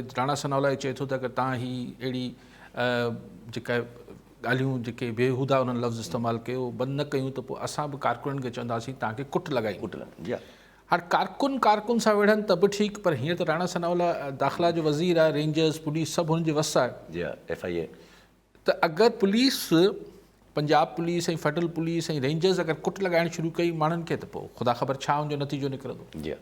راڻا ثناء الله چئي ٿو ته اگر توهان هي اهڙي جيڪا ڳالهيون جيڪي بيهودا انهن لفظ استعمال ڪيو بند نه ڪيون ته پوء اسان به ڪارڪنن کي چونداسين توهان کي ڪٽ لڳائي ڪٽ لڳائي جي هاڻ ڪارڪن ڪارڪن سان وڙهن ته به ٺيڪ پر هينئر ته راڻا ثناء الله داخلا جو وزير آهي رينجرز پوليس سڀ هن جي وس آهي جي ايف I اي ته اگر police Punjab police ۽ federal police ۽ rangers اگر ڪٽ لڳائڻ شروع ڪئي ماڻهن کي ته پوء خدا خبر ڇا ان جو نتيجو نڪرندو. جي.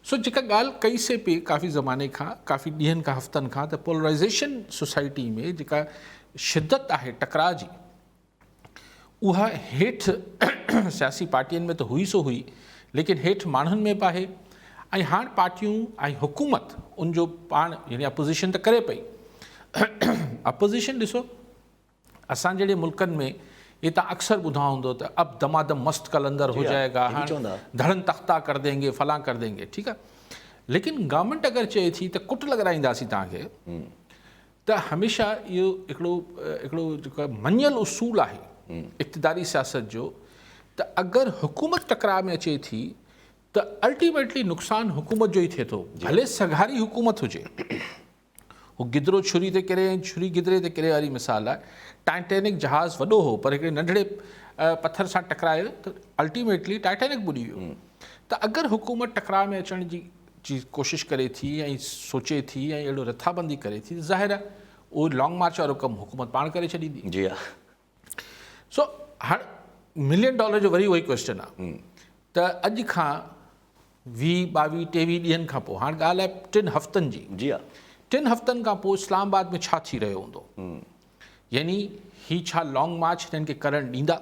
سو جيڪا ڳالهه ڪئي سي پئي ڪافي زماني کان ڪافي ڏينهن کان هفتن کان ته پولرائيزيشن سوسائٽي ۾ جيڪا شدت آهي ٽڪراء جي اها هيٺ سياسي پارٽين ۾ ته هئي سو هئي ليڪن هيٺ ماڻهن ۾ به آهي ۽ هاڻ پارٽيون ۽ حڪومت ان جو پاڻ يعني اپوزيشن ته ڪري پئي اپوزيشن ڏسو اسان جهڙي ملڪن ۾ هي تان اڪثر ٻڌا هوندو ته اب دمادم مست قلندر هو جائي گا هاڻ ڌڙن تختا ڪر دين گي فلان ڪر دين گي ٺيڪ آ ليڪن گورنمينٽ اگر چئي ٿي ته ڪٽ لڳرائينداسين تان کي ته هميشه اهو هڪڙو هڪڙو جيڪو مڃيل اصول آهي اقتداري سياست جو ته اگر حڪومت ٽڪراء ۾ اچي ٿي ته الٽيميٽلي نقصان حڪومت جو ئي ٿئي ٿو ڀلي سگهاري حڪومت هجي هو گدرو ڇري تي ڪري ۽ ڇري گدري تي ڪري واري مثال آهي. ٽائٽينڪ جهاز وڏو هو پر هڪڙي ننڍڙي پٿر سان ٽڪرايو ته الٽيميٽلي ٽائٽينڪ ٻڏي ويو. ته اگر حڪومت ٽڪراء ۾ اچڻ جي جي ڪوشش ڪري ٿي ۽ سوچي ٿي ۽ اهڙو رٿابندي ڪري ٿي ته ظاهر آهي اهو لانگ مارچ وارو ڪم حڪومت پاڻ ڪري ڇڏيندي. جي ها. سو هاڻ ملين ڊالر جو وري اهو ئي ڪويسچن آهي ته اڄ کان ويهه، ٻاويهه، ٽيويهه ڏينهن کان پوء، هاڻ ڳالهه آهي ٽن هفتن جي، جي ها. ٽن هفتن کان پوء اسلام آباد ۾ ڇا ٿي رهيو هوندو؟ يعني هي ڇا لانگ مارچ هنن کي ڪرڻ ڏيندا؟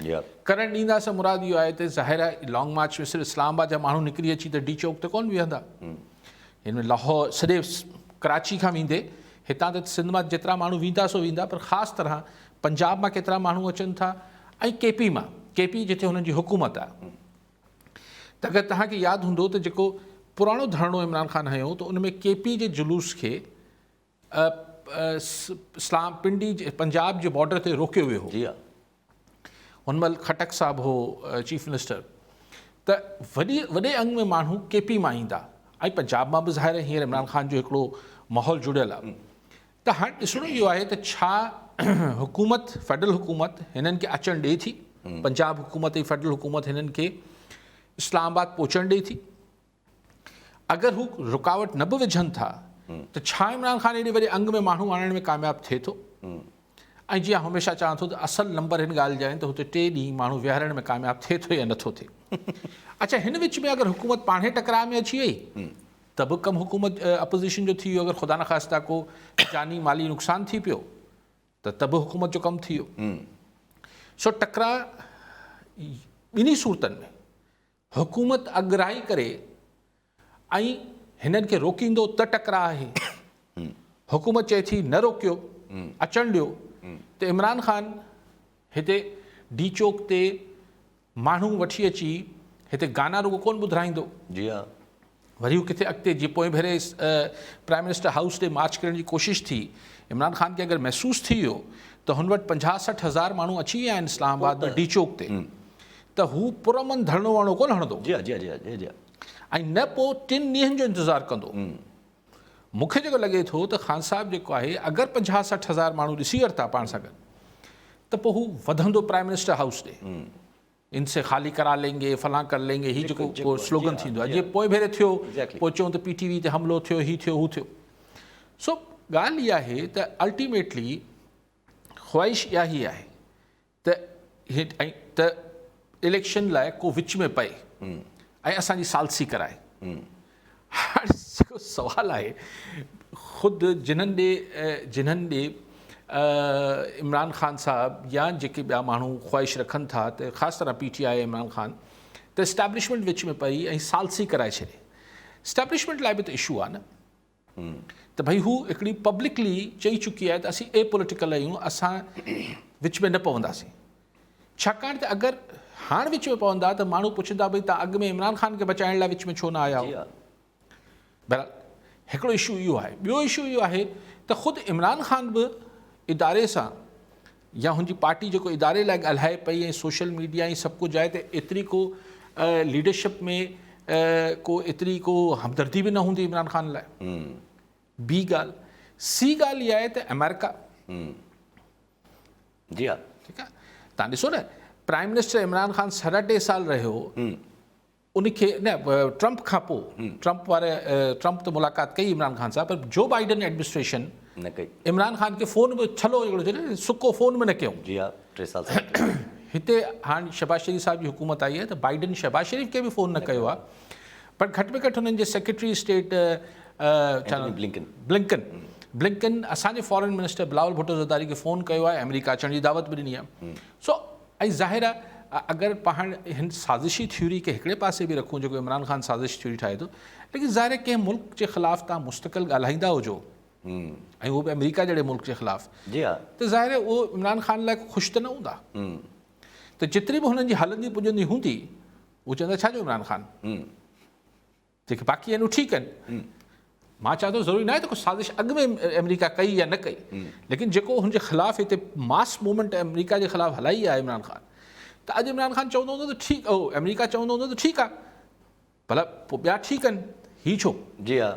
جي ها. ڪرڻ ڏيندا سان مراد اهو آهي ته ظاهر آهي لانگ مارچ ۾ صرف اسلام آباد جا ماڻهو نڪري اچي ته ڊي چوڪ تي ڪونه ويهندا. هن ۾ لاهور سڄي ڪراچي کان ويندي هتان ته سنڌ مان جيترا ماڻهو ويندا سو ويندا پر خاص طرح پنجاب مان ڪيترا ماڻهو اچن ٿا ۽ ڪي پي مان، ڪي پي جتي هنن جي حڪومت آهي. ته اگر توهان کي ياد هوندو ته جيڪو پراڻو ڌرڻو عمران خان هنيو ته ان ۾ ڪي پي جي جلوس کي اسلام پنڊي جي پنجاب جي بارڊر تي روڪيو ويو هو. جي ها. هن مهل خٽڪ صاحب هو چيف منسٽر ته وڏي وڏي انگ ۾ ماڻهو ڪي پي مان ايندا ۽ پنجاب مان به ظاهر آهي هينئر عمران خان جو هڪڙو ماحول جڙيل آهي ته هاڻ ڏسڻو اهو آهي ته ڇا حڪومت فيڊرل حڪومت هنن کي اچڻ ڏئي ٿي پنجاب حڪومت ۽ فيڊرل حڪومت هنن کي اسلام آباد پهچڻ ڏئي ٿي اگر هو رڪاوٽ نه به وجهن ٿا ته ڇا عمران خان ايڏي وڏي انگ ۾ ماڻهو آڻڻ ۾ ڪامياب ٿئي ٿو ۽ جيئن هميشه چوان ٿو ته اصل نمبر هن ڳالهه جا آهن ته هتي ٽي ڏينهن ماڻهو ويهارڻ ۾ ڪامياب ٿئي ٿو يا نٿو ٿئي اڇا هن وچ ۾ اگر حڪومت پاڻهي ٽڪراء ۾ اچي وئي ته به ڪم حڪومت اپوزيشن جو ٿي ويو اگر خدا نخواسته ڪو جاني مالي نقصان ٿي پيو ته ته به حڪومت جو ڪم ٿي ويو. سو ٽڪراء ٻنهي صورتن ۾ حڪومت اڳرائي ڪري ۽ هنن کي روڪيندو ته ٽڪراء آهي، حڪومت چئي ٿي نه روڪيو اچڻ ڏيو ته عمران خان هتي ڊي چوڪ تي ماڻهو وٺي اچي هتي گانا رڳو ڪونه ٻڌرائيندو. جي ها. وري هو ڪٿي اڳتي جيئن پوئين ڀيري پرائم منسٽر هائوس ڏي مارچ ڪرڻ جي ڪوشش ٿي، عمران خان کي اگر محسوس ٿي ويو ته هن وٽ 50 60 هزار ماڻهو اچي ويا آهن اسلام آباد ۾ ڊي چوڪ تي ته هو پرامن ڌرڻو ورڻو ڪونه هڻندو. جي ها جي ها جي ها جي ها. ۽ نه پوء ٽن ڏينهن جو انتظار ڪندو. مون کي جيڪو لڳي ٿو ته خان صاحب جيڪو آهي اگر 50 60 هزار ماڻهو ڏسي ورتا پاڻ سان گڏ ته پوء هو وڌندو پرائم منسٽر هائوس ڏي ان سي خالي ڪرا لين گي فلان ڪر لين گي هي جيڪو ڪو سلوگن ٿيندو آهي جيئن پوئين ڀيري ٿيو پوء چون ته پي ٽي وي تي حملو ٿيو هي ٿيو هو ٿيو سو ڳالهه اها آهي ته الٽيميٽلي خواهش اها ئي آهي ته ۽ ته اليڪشن لاء ڪو وچ ۾ پئي ۽ اسان جي ثالثي ڪرائي. هاڻي جيڪو سوال آهي خود جنھن ڏي جنھن ڏي عمران خان صاحب يا جيڪي ٻيا ماڻهو خواهش رکن ٿا ته خاص طرح پي ٽي آء عمران خان ته اسٽيبلشمينٽ وچ ۾ پئي ۽ ثالثي ڪرائي ڇڏي. اسٽيبلشمينٽ لاء به ته اشو آهي نه. ته ڀئي هو هڪڙي پبلڪلي چئي چڪي آهي ته اسين اي پوليٽيڪل آهيون اسان وچ ۾ نه پونداسين ڇاڪاڻ ته اگر هاڻ وچ ۾ پوندا ته ماڻهو پڇندا ڀئي تان اڳ ۾ عمران خان کي بچائڻ لاء وچ ۾ ڇو نه آيا هو بهرحال هڪڙو اشو اهو آهي ٻيو اشو اهو آهي ته خود عمران خان به اداري سان يا هن جي پارٽي جيڪو اداري لاء ڳالهائي پئي ۽ سوشل ميڊيا ۽ سڀ ڪجهه آهي ته ايتري ڪو ليڊرشپ ۾ ڪو ايتري ڪو همدردي به نه هوندي عمران خان لاء. بي ڳالهه سي ڳالهه اها آهي ته آمريڪا جي ها ٺيڪ آهي تان ڏسو نه پرائم منسٽر عمران خان ساڍا ٽي سال رهيو ان کي نه ٽرمپ کان پوء ٽرمپ واري ٽرمپ ته ملاقات ڪئي عمران خان سان پر جو بائيڊن ايڊمنسٽريشن نه ڪئي عمران خان کي فون به ڇلو هڪڙو چئي سڪو فون به نه ڪيو جي ها ٽي سال هتي هاڻ شهباز شريف صاحب جي حڪومت آئي آهي ته بائيڊن شهباز شريف کي به فون نه ڪيو آهي پر گهٽ ۾ گهٽ هنن جي secretary state Blinken Blinken Blinken اسان جي فارن منسٽر بلاول ڀٽو زرداري کي فون ڪيو آهي آمريڪا اچڻ جي دعوت به ڏني آهي سو ۽ ظاهر آهي اگر پاڻ هن سازشي ٿيوري کي هڪڙي پاسي به رکون جيڪو عمران خان سازش ٿيوري ٺاهي ٿو ليڪن ظاهر آهي ڪنهن ملڪ جي خلاف تان مستقل ڳالهائيندا هجو ۽ اهو به آمريڪا جهڙي ملڪ جي خلاف جي ها ته ظاهر آهي اهو عمران خان لاء خوش ته نه هوندا ته جيتري به هنن جي هلندي پڄندي هوندي هو چوندا ڇا جو عمران خان جيڪي باقي آهن اهي ٺيڪ آهن. مان چوان ٿو ضروري ناهي ته ڪو سازش اڳ ۾ آمريڪا ڪئي يا نه ڪئي ليڪن جيڪو هن جي خلاف هتي ماس موومينٽ آمريڪا جي خلاف هلائي آهي عمران خان ته اڄ عمران خان چوندو هوندو ته ٺيڪ او آمريڪا چوندو هوندو ته ٺيڪ آهي ڀلا پوء ٻيا ٺيڪ آهن هي ڇو؟ جي ها.